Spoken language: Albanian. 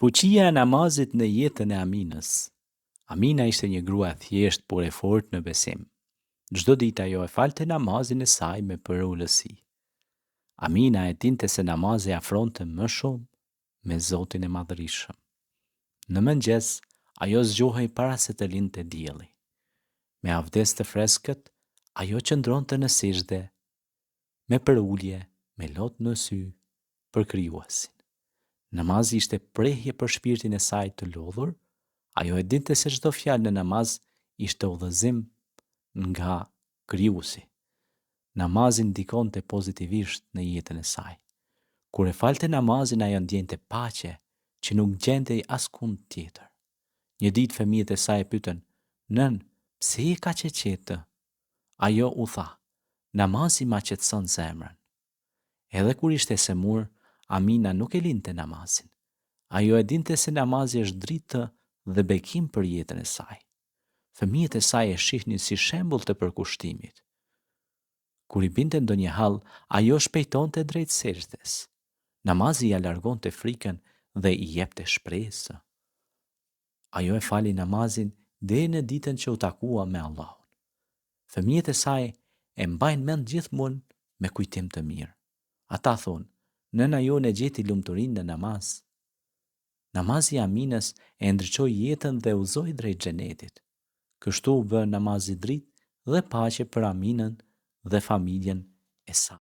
Fuqia e namazit në jetën e Aminës. Amina ishte një grua e thjeshtë por e fortë në besim. Çdo ditë ajo e falte namazin e saj me përulësi. Amina e dinte se namazi e afronte më shumë me Zotin e Madhërishëm. Në mëngjes, ajo zgjohej para se të lindte dielli. Me avdes të freskët, ajo qëndronte në sexhde, me përulje, me lot në sy, për Krijuesin. Namazi ishte prehje për shpirtin e saj të lodhur, ajo e dinte se çdo fjalë në namaz ishte udhëzim nga Krijuesi. Namazi ndikonte pozitivisht në jetën e saj. Kur e falte namazin ajo ndjente paqe që nuk gjendej askund tjetër. Një ditë fëmijët e saj e pyetën, Nënë, pse je kaq e qetë? Ajo u tha, Namazi ma qetëson zemrën. Edhe kur ishte e sëmurë, Amina nuk e linte namazin. Ajo e dinte se namazi është dritë dhe bekim për jetën e saj. Fëmijët e saj e shihnin si shembull të përkushtimit. Kur i binte ndonjë hall, ajo shpejtonte drejt sexhdes. Namazi ia largonte frikën dhe i jepte shpresë. Ajo e fali namazin deri në ditën që u takua me Allahun. Fëmijët e saj e mbajnë mend gjithmonë me kujtim të mirë. Ata thonë, Nëna jonë e gjeti lumturinë në namaz. Namazi i Aminës e ndriçoi jetën dhe e udhëzoi drejt Xhenetit. Kështu u bë namazi dritë dhe paqe për Aminën dhe familjen e saj.